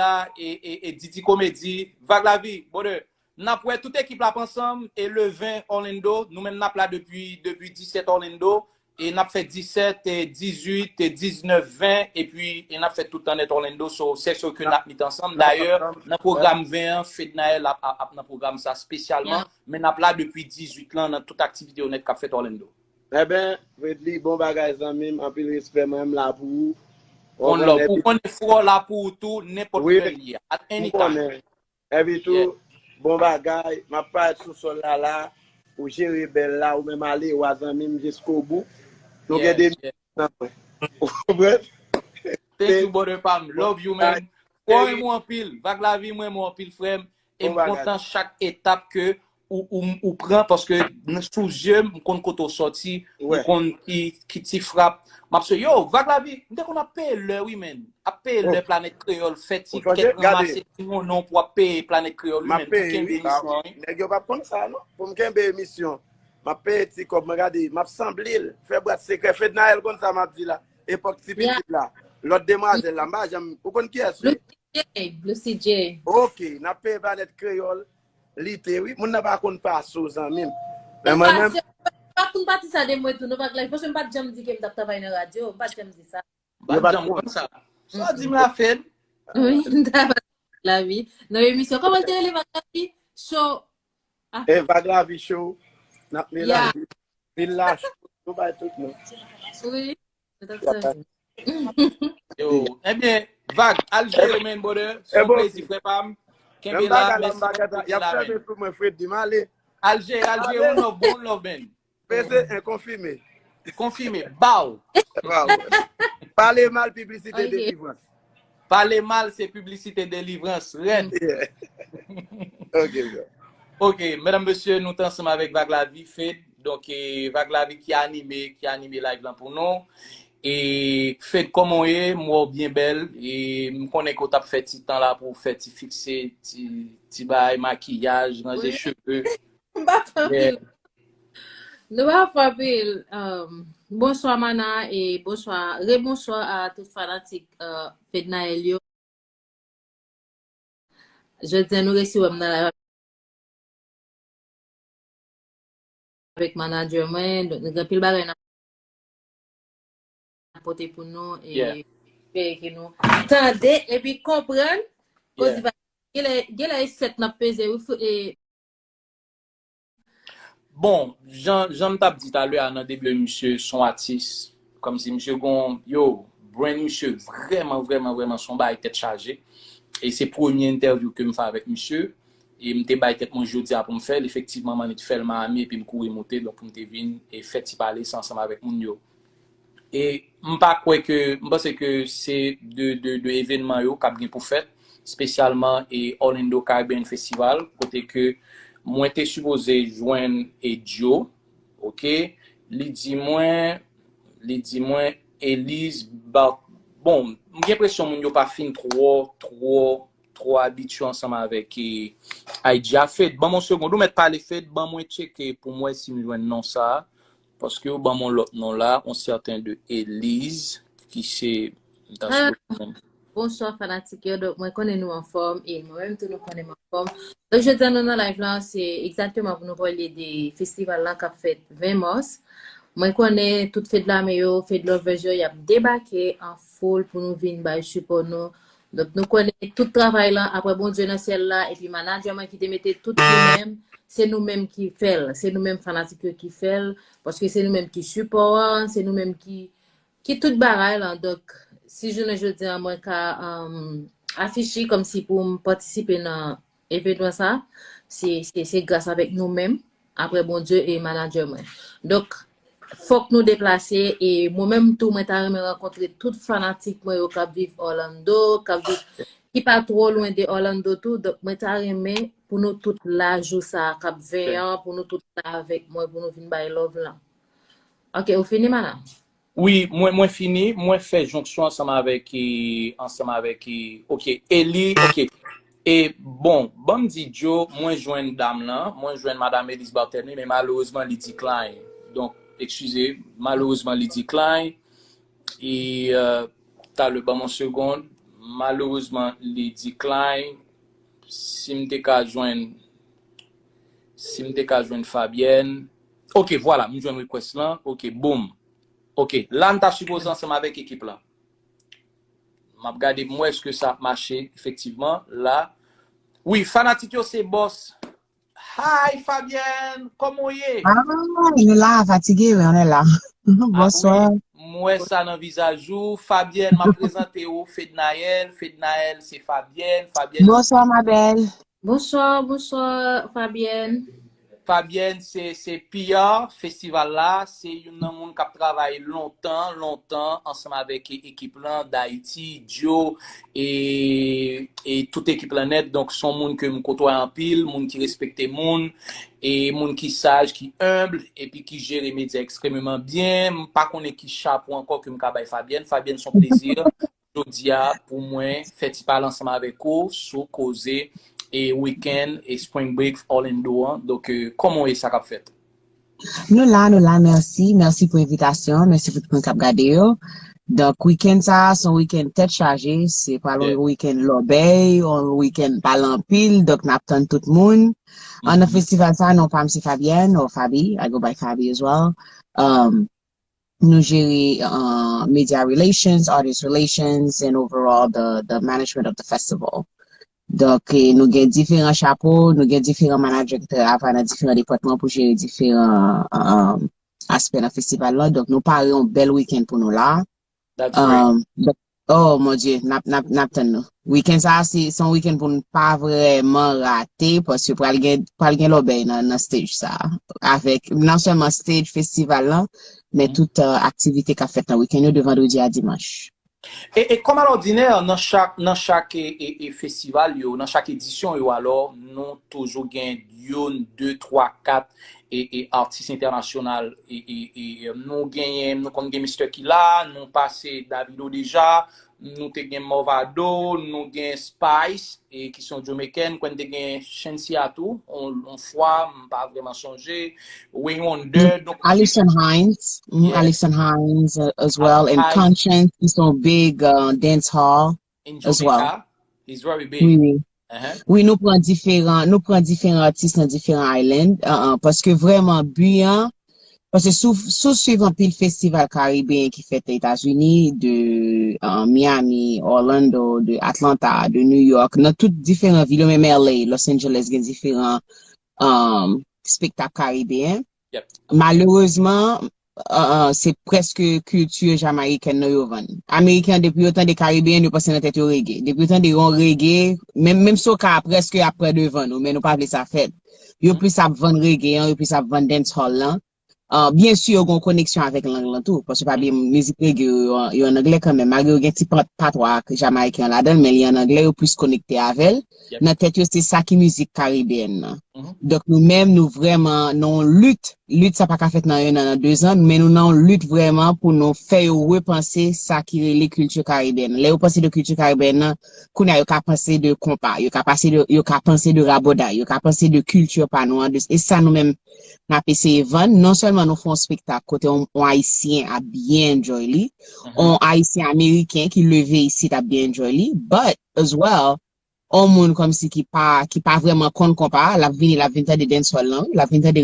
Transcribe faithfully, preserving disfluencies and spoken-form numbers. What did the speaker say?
la, e, e, e Didi Komedi, Vag Lavi, brother. N ap wè tout ekip la ap ansanm, e le ven Orlando, nou menm n ap la depi, depi disèt Orlando, e n ap fè disèt, e dizuit, e diznèf, ven, epi, e n ap fè tout tan nèt Orlando, so, se sou ke n ap met ansanm. Dayè, nan pwogram ven an, Fednaelle ap, ap, ap nan pwogram sa espesyalman, men n ap la depi dizuit lan nan tout aktivite yo nèt k ap fèt Orlando. Eben, Fredly, bon bagay zanmi m, anpil respè, mwen m la pou ou. Ou konnen, ou konnen frè w la pou ou tou, nenpòt lè l ye, at any time. Epi tou, bon bagay, m ap parèt sou sòl la la, ou jere bèl la, ou menm ale, wa zanmi m jiskobou. Nou gen de minit nan mwen. Ou konprann? Thank you, brother pa m. Love you, man. Frè, mwen renmen w anpil. Vag Lavi, mwen renmen w anpil, frè m. E m kontan chak etap ke ou, ou, ou pran, paske sou zye m, m konn kote w sòti, m konn ki, ki ti frap. M ap se, yo, Vag Lavi, m te konn ap peye lè, wi, men. Ap peye lè Planèt Kreyòl fè ti kèk ranmase ti non non pou ap peye Planèt Kreyòl, wi, men. Pou kenbe emisyon an, wi. Nèg yo p ap konn sa, non. Pou m kenbe emisyon, m ap peye ti kòb, mwen gade, m ap sanble l, fè bwat sekrè. Fednaelle konn sa m ap di la, epòk ti pitit la. Lòt demwazèl la, m pa janm, ou konn kiyès, wi? J, Blue C J. Ok, n ap peye Planèt Kreyòl, lite, wi. Moun nan pa konn pase w, zanmi m. Men mwen menm. Pa konn pati sa de mwen tou, non, Vag Lavi, paske m pa t janm di ke m t ap travay nan radyo, m pa t janm di sa. M pa t janm konn sa. Sa w di m la, Fed? Wi, m ta pase Vag Lavi. Nan emisyon, kòman l te rele, Vag Lavi? Show. E Vag Lavi Show. N ap melanje. Vin la, nou bay tout moun. Wi, nou t ap sa. Yo, ebyen, Vag, al jere, man, brother. Se yon plezi, frè pa m. Kenbe la, mèsi pou koute la, man. Y ap fèmen sou mwen, Freddy, m ale. Al jere, al jere, one love, bro, one love, man. Peze en, konfime. Konfime, baw. Baw. Pale mal, piblisite, delivrans. Pale mal, se piblisite, delivrans. Rèd. Yeah. Ok, bro. Ok, medam, mesye, nou t ansanm avèk Vag Lavi, Fed. Donk, e, Vag Lavi ki anime, ki anime live lan pou nou. E, Fed, kòman w ye? M wè w byen bèl. E, m konnen ke w t ap fè ti tan la pou w fè ti fikse, ti, ti bagay, makiyaj, ranje cheve. M pa fè anpil. Nou pa fè anpil. Um, bonswa, Mana, e bonswa, rebonswa a tout fanatik, uh, Fednaelle yo. Jodi a, nou resi wè m nan live avèk manadjè mwen. Donk, nou gen anpil bagay n ap pote pou nou. E espere ke nou tande epi konprann. Kozi pa, genlè, genlè e sèt n ap peze, wi, fou, e Bon, jan, jan m t ap di talè a nan debi, misye se yon atis. Kòmsi misye gon, yo, brand misye vrèman, vrèman, vrèman se yon bagay tèt chaje. E se premye entèvyou ke m fè avèk misye. E m te bay tèt mwen jodi a pou m fè l. Efektivman, m annik fè l Miami epi m kouri moute, donk pou m te vin e fè ti pale sa ansanm avèk moun yo. E m pa kwè ke, m panse ke se de, de, de evènman yo k ap gen pou fèt, espesyalman e Orlando Caribbean Festival, kote ke mwen te sipoze jwenn e Joe, ok? Li di mwen, li di mwen, Elise, ba, bon, m gen enpresyon moun yo pa fin twò, twò, twò abitye ansanm avèk e, I G a. Fed, ban m yon segond, ou mèt pale, Fed, ban mwen tcheke pou m wè si m jwenn non sa a. Paske yo ban m yon lòt non la, yon sèten de Elise, ki se, m ta swete. Bonswa fanatik yo, donk mwen konnen nou anfòm, e mwen menm tou nou konnen m anfòm. Donk jodi a nou nan live la, se egzakteman pou nou pale de festival la k ap fèt ven mas. Mwen konnen tout Fed Lame yo, Fed Lovers yo, y ap debake an foul pou nou vin bay sipò nou. Donk nou konnen tout travay la, apre Bondye nan syèl la, epi manadjè mwen ki te mete tout li menm, se nou menm ki fè l, se nou menm fanatik yo ki fè l, paske se nou menm ki sipò an, se nou menm ki, ki tout bagay lan. Donk, si jounen jodi a mwen ka, um, afiche kòmsi pou m patisipe nan evenman sa, se, se, se gras avèk nou menm, apre Bondye e manadjè mwen. Donk, fòk nou deplase, e mwen menm tou, mwen ta renmen rankontre tout fanatik mwen yo k ap viv Orlando, k ap viv, ki pa twò lwen de Orlando tou. Donk, mwen ta renmen pou nou tout la jou sa a k ap ven an, pou nou tout la avèk mwen, pou nou vin bay love lan. Ok, ou fini, Mana? Wi, mwen, mwen fini. Mwen fè jonksyon ansanm avèk, e, ansanm avèk, e, ok, Eli, ok. E, bon, ban m di Joe, mwen jwenn dam lan, mwen jwenn Madam Elise Barthélemy, men malerezman, li decline. Donk, eskize, malerezman, li decline. E, euh, talè, ban m yon segond. Malerezman, li decline. Si m te ka jwenn, si m te ka jwenn Fabienne. Ok, vwala, m jwenn request lan. Ok, boom. Ok, la n ta sipoze ansanm avèk ekip lan. M ap gade, m wè èske sa ap mache, efektivman. La, wi, fanatik yo se Boss. Hi, Fabienne, kòman w ye? Ah, nou la, fatige, men nou la. Bonswa. M wè sa nan vizaj ou. Fabienne, m ap prezante ou, Fednaelle. Fednaelle, se Fabienne. Fabienne. Bonswa, ma belle. Bonswa, bonswa, Fabienne. Fabienne, se se P R festival la, se youn nan moun k ap travay lontan, lontan ansanm avèk e- ekip lan, Dayiti, Joe, e, e tout ekip lan nèt. Donk, se yon moun ke m kotwaye anpil, moun ki respekte moun, e moun ki saj, ki enb, epi ki jere medya ekstrememan byen. M pa konnen ki chapo ankò ke m ka bay Fabienne. Fabienne, se yon plezi jodi a pou mwen fè ti pale ansanm avèk ou sou koze e weekend e spring break Orlando an. Donk, euh, kòman w ye, sa k ap fèt? Nou la, nou la, mèsi. Mèsi pou envitasyon, mèsi pou tout moun k ap gade yo. Donk, weekend sa, se yon weekend tèt chaje, se pral yon weekend lòbèy, yon weekend pale anpil, donk n ap tann tout moun. An nan festival sa, non pa m se Fabienne, or Fabi, I go by Fabi as well. Um, nou jere uh, media relations, artist relations, and overall the, the management of the festival. Donk, eh, nou gen diferan chapo, nou gen diferan manager ki travay nan diferan depatman pou jere diferan um, aspè nan festival la. Donk, nou pare yon bèl weekend pou nou la. That's great. Um, donk, oh mon Dieu, n ap n ap n ap tann nou. Weekend sa, se se yon weekend pou nou pa vrèman rate, paske pral gen pral gen lòbèy nan nan stage sa. Avèk non sèlman stage festival la, men tout uh, aktivite k ap fèt nan weekend yo de vandredi a dimanch. E, e kòm alòdinè, nan chak, nan chak e, e, e festival yo, nan chak edisyon yo, alò, nou toujou gen youn, de, twa, kat e, e atis entènasyonal. E, e, e, nou genyen, nou konn gen Mister Killa, nou pase Davido deja, nou te gen Mavado, nou gen Spice, e ki se yon Jamaikèn, kwè n te gen Shenseea tou, on, on fwa, m pa vrèman sonje. Wayne Wonder, donk Alison Hinds, mm, Yes. Alison Hinds uh, as well, and Hinds. Konshens, ki se yon big uh, dance hall. in as well. Jamaica. He's very big. Wi, wi. Uh-huh. Wi, nou pran diferan, nou pran diferan atis nan diferan island, uh, uh, paske vrèman bi an, paske si w si w swiv anpil festival karibeyen ki fèt Etazini, de uh, Miami, Orlando, de Atlanta, de New York, nan tout diferan vil yo, menm L A, Los Angeles gen diferan um, spektak karibeyen. Yep. Malerezman, uh, uh, se prèske kilti jamayikèn nan yo vann. Ameriken an, depi yo tande karibeyen, yo panse nan tèt yo reggae. Depi yo tande yon reggae, menm menm si w ka prèske ap pran devan nou, men nou pa vle sa fèt. Yo plis ap vann reggae an, yo plis ap vann dancehall lan. Uh, byen si yo gen yon koneksyon avèk lang lan tou, paske pa byen mizik reggae yo, yo, yo an anglè kanmenm, malgre yo gen ti pat- patwa jamayiken an ladan l, men li an anglè, yo plis konekte avè l. Yep. Nan tèt yo, se sa ki mizik karibeyèn nan. Mhm. Donk nou menm, nou vrèman nan yon lit. Lit sa pa ka fèt nan yon an, nan de zan, men nou nan yon lit vrèman pou nou fè yo repanse sa ki rele kilti karibeyèn. Lè yo panse de kilti karibeyèn nan, kounye a yo ka panse de konpa, yo ka panse de, yo ka panse de rabòday, yo ka panse de kilti pa nou an, de, e sa nou menm n ap eseye vann. Non sèlman nou fè yon spektak kote yon, yon Ayisyen ap byen enjoy li, yon Ayisyen Ameriken ki leve isit ap byen enjoy li, but as well, yon moun kòmsi ki pa, ki pa vrèman konn konpa, l ap vini, l ap vin tande dancehall lan, l ap vin tande